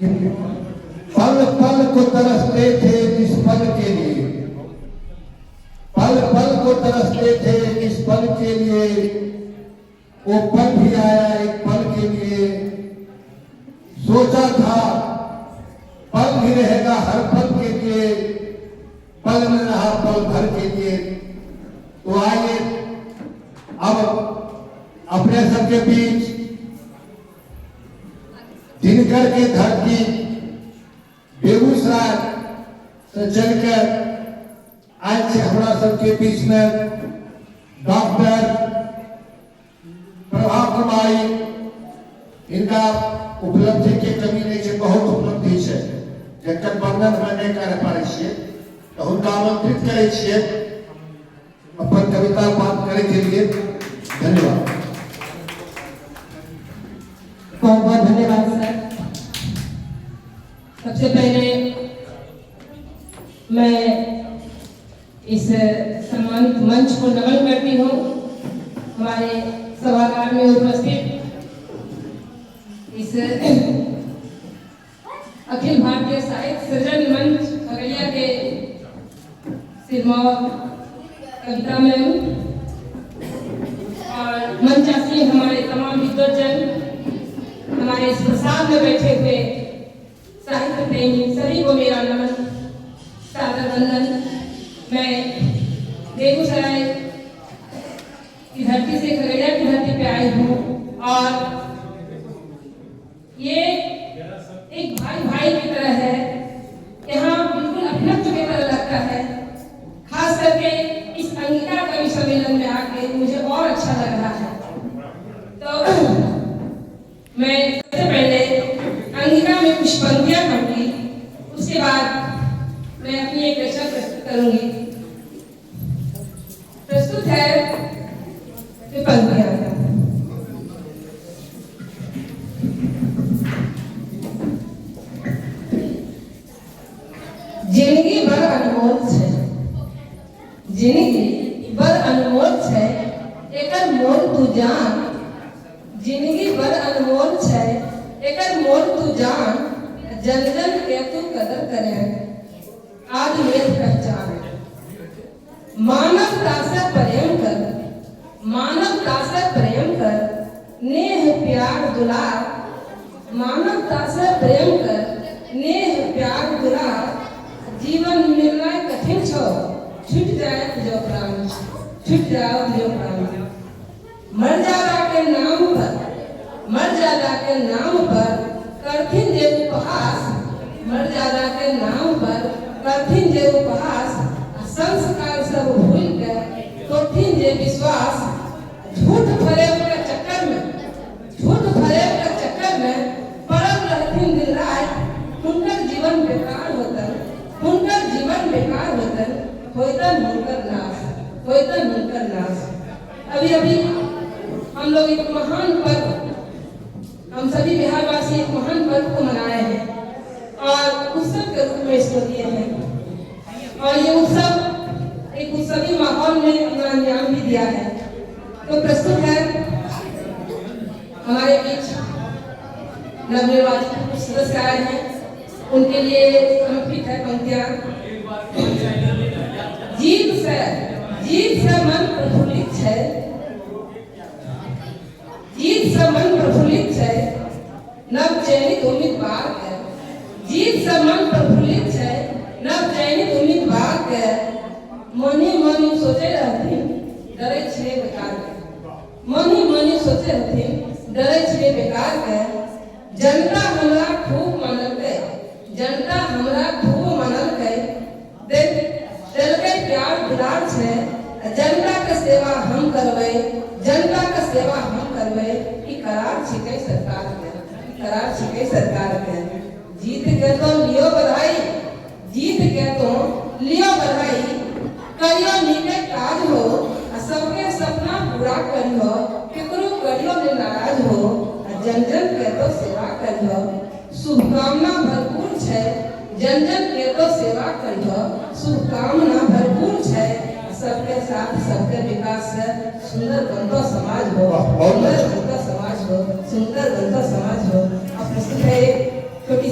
पल पल को तरसते थे जिस पल के लिए, पल पल को तरसते थे जिस पल के लिए, वो पल भी आया एक पल के लिए। सोचा था पल भी रहेगा हर पल के लिए, पल न रहा पल भर के लिए। तो आइए, अब अपने सबके बीच दिनकर के धरती बेगूसराय से चलकर आयल छै हमरा सबके बीच में डॉक्टर प्रभा कुमारी। इनका उपलब्धि के कमी नहीं छै, बहुत उपलब्धि छै जकर वर्णन हम नहि कर पारै छियै। तऽ हुनका आमंत्रित करै छियै अपन कविता पाठ करे के लिए। धन्यवाद। बहुत बहुत धन्यवाद सर। सबसे पहले मैं इस सम्मानित मंच को नमन करती हूँ। हमारे सभागार में उपस्थित इस अखिल भारतीय साहित्य सृजन मंच खगड़िया के सिरमौर कविता मैम और मंचासीन हमारे तमाम विद्वजन, हमारे इस प्रसाद में बैठे हुए साहित्य प्रेमी, सभी को मेरा नमन, सादर वंदन। मैं बेगूसराय की धरती से खगड़िया की धरती पे आई हूँ और ये एक भाई भाई की तरह है। यहाँ बिल्कुल अपनत्व की तरह लगता है। खास करके इस अंगिका कवि सम्मेलन में आके मुझे और अच्छा लग रहा है। तो मैं सबसे पहले अंगिका में कुछ पंक्तियां कहूंगी, उसके बाद मैं अपनी एक रचना प्रस्तुत करूंगी। प्रस्तुत है ये पंक्तियां। जिंदगी बड़ अनमोल छै, जिंदगी बड़ अनमोल छै, एकर मोल तू जान। जिंदगी बड़ अनमोल छै, एकर मोल तू जान। जन जन के तू कदर करे, आदमियत पहचान। मानवता से प्रेम कर, मानवता से प्रेम कर, नेह प्यार दुलार। मानवता से प्रेम कर, नेह प्यार दुलार। जीवन मिलना कठिन छो, छूट जाए जो प्राण, छूट जाओ जो प्राण। मर्यादा के नाम पर, मर्यादा के नाम पर करथिन जे उपहास, मर्यादा के नाम पर करथिन जे उपहास, आ संस्कार सब भूल के तोड़थिन जे विश्वास। झूठ फरेब के चक्कर में, झूठ फरेब के चक्कर में पड़ल रहथिन दिन रात, हुनकर जीवन बेकार होतन, हुनकर जीवन बेकार होतन, होतन हुनकर नाश, होतन हुनकर नाश। अभी अभी हम लोग एक महान पर्व, हम सभी बिहारवासी एक महान पर्व को मनाए हैं और उत्सव के रूप में इसको दिए हैं और ये उत्सव एक उत्सवी माहौल में अपना अंजाम भी दिया है। तो प्रस्तुत है, हमारे बीच नवनिर्वाचित कुछ सदस्य आए हैं, उनके लिए समर्पित है पंक्तियां। जीत से मन प्रफुल्लित है, जीत से मन प्रफुल्लित है, नव चयनित उम्मीदवार के। जीत से मन प्रफुल्लित है, नव चयनित उम्मीदवार के। मनी मनी सोचे रहथिन, डरे छियै बेकार के। मनी मनी सोचे रहथिन, डरे छियै बेकार के। जनता हमरा खूब मानलकै, जनता हमरा खूब मानलकै, देलकै प्यार दुलार छै। जनता के सेवा हम करबै, जनता के सेवा हम करबै, ई करार छिकै सरकार के, ई करार छिकै सरकार के। जीत के तो लियो बधाई, जीत के तो लियो बधाई, करियो नीके काज हो, आ सबके सपना पूरा करियो, केकरो करियो ने नाराज हो, आ जन जन के तो सेवा करियो, शुभकामना भरपूर छै। जन जन के तो सेवा करियो, शुभकामना भरपूर छै। आ सबके साथ सबके विकास से सुंदर बनतो समाज हो। वाह, बहुत सुंदर अच्छा। बनतो समाज हो, सुंदर बनतो समाज हो। अब प्रस्तुत है एक